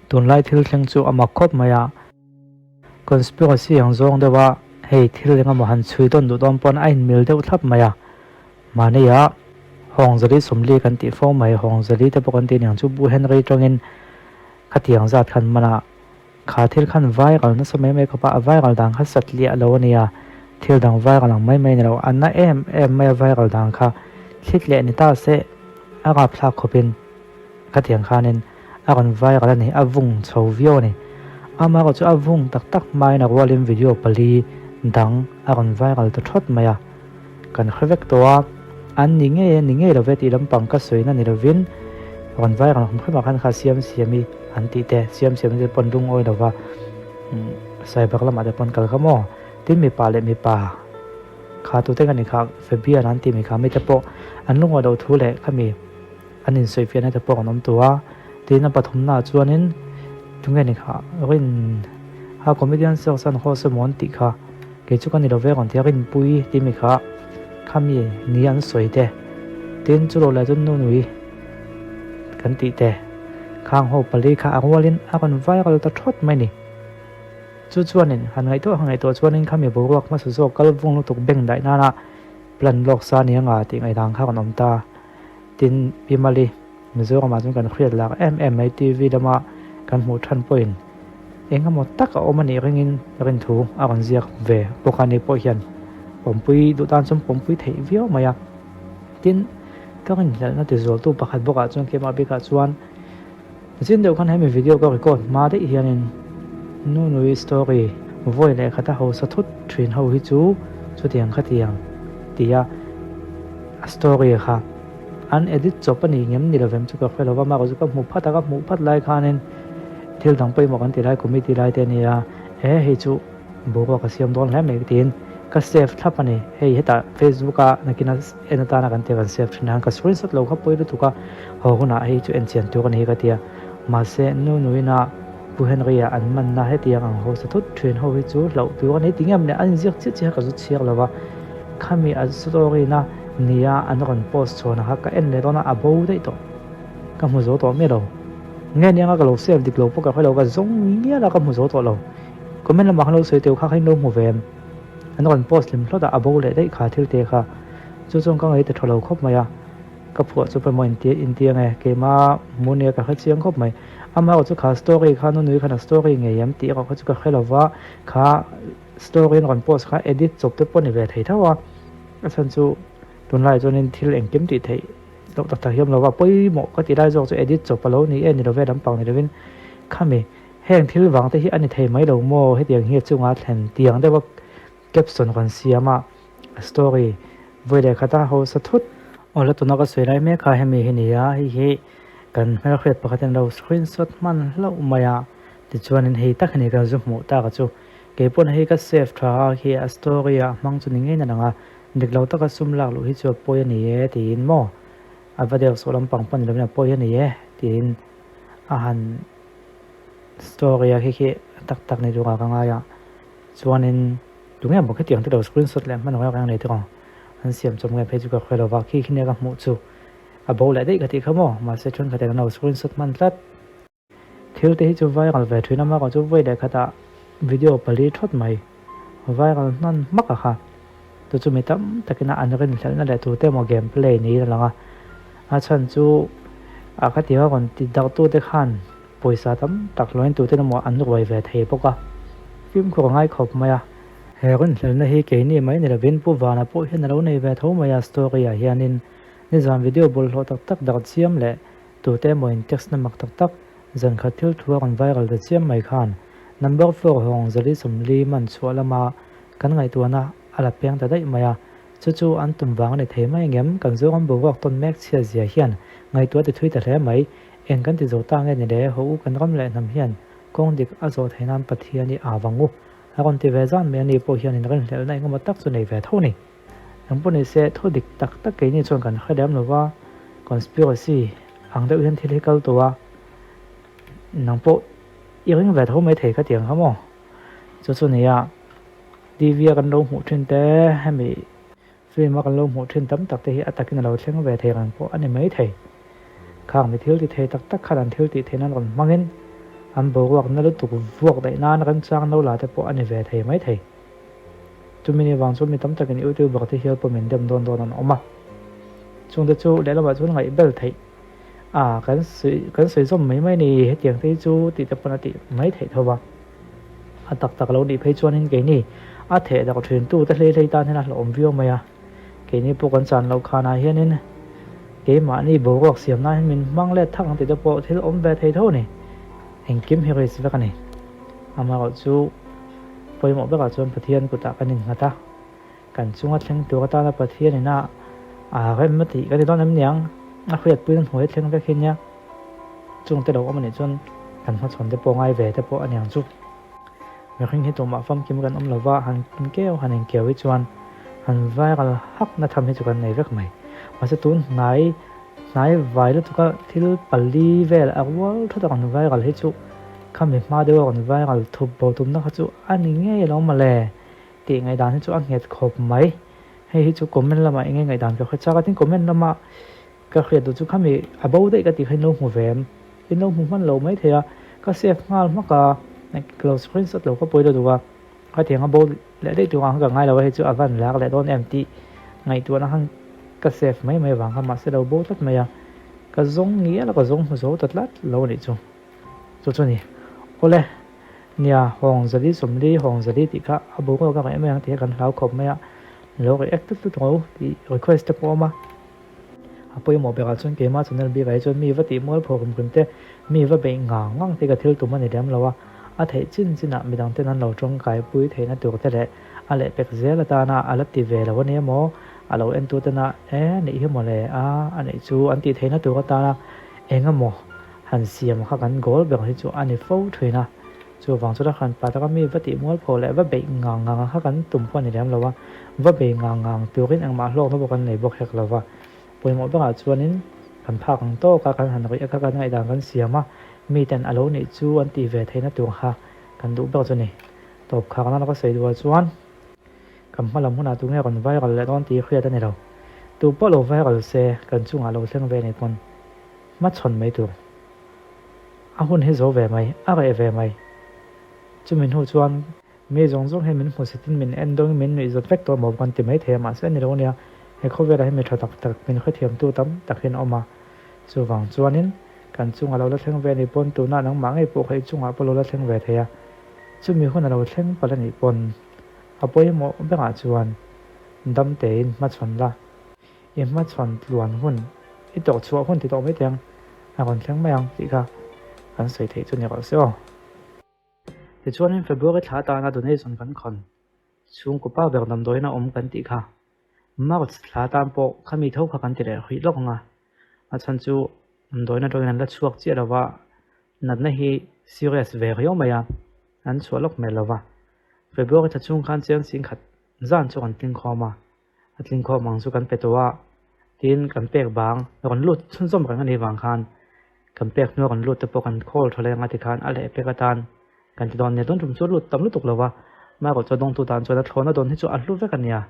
Tunlai thil thleng chu a mak khawp mai a. Conspiracy ang zawng deuh a, hei thil engemaw han chhui dawn duh dawn pawn a inmil deuh thlap mai a. Mahnia Hawngzali 40 kan tih fo mai, Hawngzali te pawh kan tih aniang chu Pu Henry tangin khatiang zat khan man a, kha thil khan viral nasa mai mai khawp a, a viral dan kha satliah lo a nia, thil dang viral ang mai mai a ni lo, a na em em mai a viral dan kha thlit leh ni ta se a rapthlak khawpin. Khatiang khanin a rawn viral a ni, a vung chho viau a ni. Amaherawh chu a vung tak tak hmain a rualin video pali dang a rawn viral ta thawt mai a. Kan hre vek tawh a, an ni ngei e, ni ngei lo ve tih lampang ka sawina ni lovin rawn viral hrim hrim ah khan kha siam siami an tih te, siam siami te pawn lungawi lova cyber lamah te pawn kal kha maw? Tin mipa leh mipa kha tute ka ni kha Fabian an tih mi kha mite pawh an lungawi loh thu leh khami An insawifiahna te pawh an awm tawh a, tin a pathumnaah chuanin tunge ni kha rin ha comedian search an host emaw an tih kha kei chu ka ni lo ve rawn ti a rinpui tih mi kha khami ni an sawi te tin chu lo leh chuan nunui kan tih te khang ho pali kha a rualin a rawn viral ta thawt mai ni. Chu chuanin han ngaihtuah han ngaihtuah chuanin khami boruak hmasa zawk kal vung lutuk beng daih nana plan lawk sa ni anga tih ngaihdan kha rawn awm ta. Tin, Pi Mali, Mizoramah chuan kan hriat lak em em mai TV lama kan hmuh than pawhin eng emaw tak a awm a nih ringin rinthu a rawn ziak ve bawk a ni pawh hian pawmpui duh tan chuan pawmpui theih viau mai a. Tin, ka rinhlelhna tizualtu pakhat bawkah chuan keimah bikah chuan zin deuh khan hemi video ka record hma daih hianin Nunui story vawi leh khata hausa thut thin ho hi chu chutiang khatiang tia a story kha an edit chawp a ni ngem ni lovem chu ka hre lova mahse ka hmu phat a ka hmuh phat lai khanin thil dang pawimawh kan ti lai committee lai te a nia he hei chu boruak a siam dawn hle mai tiin ka save thlap a ni hei hetah facebook a nakina en atana kan tih kan save thin a ka screenshot lo kha pawi lutuk a haw hunah hei chu en chian tur a ni hi ka tia mahse nu nuina Pu Henry-a an manna hetiang ang ho sa thut thin ho hi chu hlauh tur a ni ti ngem le an inziak chiah chiah ka zu chhiar lo va, khami a story-na nia an rawn post chhuahna kha ka en leh dawn a, a bo daih tawh. Ka hmu zo tawh miah lo. Nge nianga ka lo save dik lo pawh ka hre lo, ka zawng ngial a ka hmu zo tawh lo. Comment lamah khan lo sawi teuh kha kha in lo hmu ve em? An rawn post hlim hlawt a, a bo leh daih kha thil te kha. Chu chuan ka ngaih ta tha lo khawp mai a. Ka phuah chu pawimawh inti inti ang e, keimah hmu nia ka hre chiang khawp mai. Amaherawh chu kha story kha nunui khan a story ngei em tih erawh kha chu ka hre lo va, kha story an rawn post kha edit chawp te pawh ni ve thei tho a, a chhan chu tunlaiah chuanin thil engkim tih theih loh tak tak hi a awm lo va, pawimawh ka tih lai zawk chu edit chawp a lo ni e ni lo ve lampang ni lovin khami heng thil vang te hi a ni thei mai lo maw hetiang hi a chunga thlen tiang deuh a caption rawn siam a. A story vawi leh khat a hausa thut. Aw la tuna ka sawi lai mek a hemi hi ni a hei hi kan hmelhriat pakhat in lo screenshot hman hlauh mai a tichuanin hei tak hi ni kan zu hmuh tak a chu keipawn hei ka save tha a khi a story ah hmang chu ni ngei na lang a dik lo taka sum lak luh hi chu a pawi a ni e tiin maw a va deuh sawh lampang pawh ni lovin a pawi a ni e tiin a han story a khi khi tak tak ni tur ah ka ngai a chuanin. Tunge maw khitiang te lo screenshot leh hman reng reng nei tawh ang? An siam chawp nge phei chu ka hre lo va, khi khi nia ka hmuh chu a bo leh daih ka tih kha maw? Mahse thenkhat in an lo screenshot hman tlat. Thil te hi chu viral ve thin a, mahka chu vawi leh khatah video pali thawt mai viral hman hmak a kha. Chu chu mi tam takin a an rinhlelhna leh tute emaw game play niin a lang a, a chhan chu a khatiang a rawn ti darh tute khan Pawisa tam tak hlawhin tute emaw an ruai ve thei bawk a, fimkhur a ngai khawp mai a. He rinhlelhna hi keini mai ni lovin Pu Vana pawh hian a lo nei ve tho mai a, story ah hianin nizan video bawlhhlawh tak tak darh chiam leh tute emaw in text na mak tak tak zankhat thil thu a rawn viral ta chiam mai khan number four hawng 140 man chhuah lama kan ngaihtuahna a la peng ta daih mai a, chu chu an tum vang a ni thei mai angem? Kan Zoram boruak tawn mek chhiat zia hian ngaihtuah ti thui ta hle mai. Eng kan ti zo ta nge ni le, haw u kan ram leh hnam hian kawng dik a zawh theih nan Pathian i aa vang u. A rawn ti ve zan mai a ni pawh hian in rinhlelhna engemaw tak chu nei ve tho ni. Eng pawh ni se, thu dik tak tak keini chuan kan hre lem lo va, conspiracy ang deuh hian thil hi kal tawh a, nang pawh i ring ve tho mai thei ka ti ang kha maw? Chu chu nia, TV a kan lo hmuh thin te hemi. Film a kan lo hmuh thin tam tak te hi a takin a lo thleng ve thei reng pawh a ni mai thei. Khang mi thil ti thei tak tak khan an thil tih theihna an rawn hmangin An boruak na lutuk vuak daih nana kan chang no la te pawh a ni ve thei mai thei. Chumi ni vang chuan mi tam takin YouTuber te hial pawh min dem dawn dawn an awm a. Chungte chu lehlamah chuan ngaih bel theih a, kan sawi kan sawi zawm mai mai ni hetiang te hi chu tih te pawn a tih mai theih tho va. A tak tak lo nih phei chuanin keini a theh dak thin tu te hlei hlei tan hian a hlauhawm viau mai a. Keini pawh kan chan loh khanah hianin keimahni boruak siam nan hian min hmang let thak ang tih te pawh thil awm ve thei tho a ni. Engkim hi risk vek a ni. Amaherawh chu pawimawh berah chuan Pathian kutah kan innghat a, kan chunga thleng tur atana Pathian ina a rem a tih kan ni dawn em niang? A hriatpuina hnuai thleng vek hi nia. Chungte lo awm a nih chuan kan hmachhawn te pawh ngai ve te pawh a niang chu. Mihring hi tumah famkim kan awm lova, han keu han inkeu hi chuan han viral hak na tham hi chu kan nei vek mai. Mahse tun hnai hnai vai lutuk a thil pali vel a rual thut a rawn viral hi chu khami hma deuh a rawn viral thup bo tumna kha chu a ni ngei lo mawle tih ngaihdan hi chu a nghet khawp mai. Hei hi chu comment lamah enge ngaihdan ka hre chak a, tin comment lama Ka hriat duh chu khami a bo daih ka tih kha in lo hmu ve em? In lo hmu hman lo mai thei a, ka save nghal hmak a, ka lo screenshot lo ka pawi lo duh a, khatiang a bo leh daih tur ang kha ka ngai lo a, hei chu a van lak leh dawn em tih ngaihtuahna khan ka save mai mai avang kha mahse lo bo tlat mai a, ka zawng ngial a ka zawng hmu zo ta tlat lo a nih chu. Chu chu a ni. Awle, nia, hawng zali 40 hawng zali tih kha a bo ngawt ka ngaih mai ang tih kha kan hlau khawp mai a, lo react tlut tlut rawh u tih request te pawh a awm a. A pawimawh berah chuan keimah channel bikah hi chuan mi va tih mual phawh rum rum te, mi va beih ngang ngang te ka thil tum a ni lem lo a, a theih chin chinah midang ten an lo tawngkaipui theihna tur te leh a lehpek zel atana a la ti ve lo a ni emaw, a lo entu tena e nih hi mawle a a neih chu an tih theihna tur atana eng emaw han siam kha kan goal ber hi chu a ni fo thin a. Chuvang chu Rakhran pa taka mi va tih mualpho leh va beih ngang ngang kha kan tum pawh a ni lem lo a, va bei ngang ngang turin engmah hlawkna pawh kan nei bawk hek lo va. Pawimawh berah chuanin kan phak ang tawka kan han rih a kha kan ngaihdan kan siam a, miten a lo nih chu an tih ve theihna tur kha kan duh ber chu a ni. Tawp khar nana ka sawi duhah chuan kan hma lam hunah tunge rawn viral leh dawn tih hriat a ni lo. Tu pawh lo viral se kan chungah lo thleng ve a nih pawn hmachhawn mai tur. A hun hi zo ve mai, a reh ve mai. Chumi hnu chuan mi zawng zawng hian min hmu sitin min en dawngin min nuih zawt vek tawh maw kan ti mai thei a, mahse a ni lo ania, he khawvelah hian mi tha tak tak, min hrethiamtu tam tak hian a awm a. Chuvang chuanin kan chungah lo la thleng ve a nih pawn tunah nangmah ngei pawh kha i chungah pawh lo la thleng ve thei a, chumi hun a lo thleng palh a nih pawn a pawimawh berah chuan dam tein hmachhawn la. I hmachhawn tluan hun, i tawh chhuah hun ti tawh mai teh ang, a rawn thleng mai ang tih kha kan sawi theih chu ni rawh se aw. Tichuanin February thla atana donation kan khawn chhungkaw pa ber damdawiin a awm kan tih kha March thla atan pawh khami tho kha kan ti leh hrih lawk ang a, a chhan chu damdawiin atangin an la chhuak chiah lo va, natna hi serious ve riau mai a, an chhuah lawk hmel lo va. February thla chhung khan chiang singkhat zan chu kan tlingkhawm a. A tlingkhawm ang chu kan pe tawh a, tin kan pek bang rawn lut chhunzawm reng a nih vang khan kan pek hnua rawn lut te pawh kan call tha leng a tikhan a leh pek atan kan ti dawn nia tun tum chu a lut tam lutuk lo va, Margaret chuan dawngtu tan chuan a thlawhna dawn hi chu a hlu vek a nia.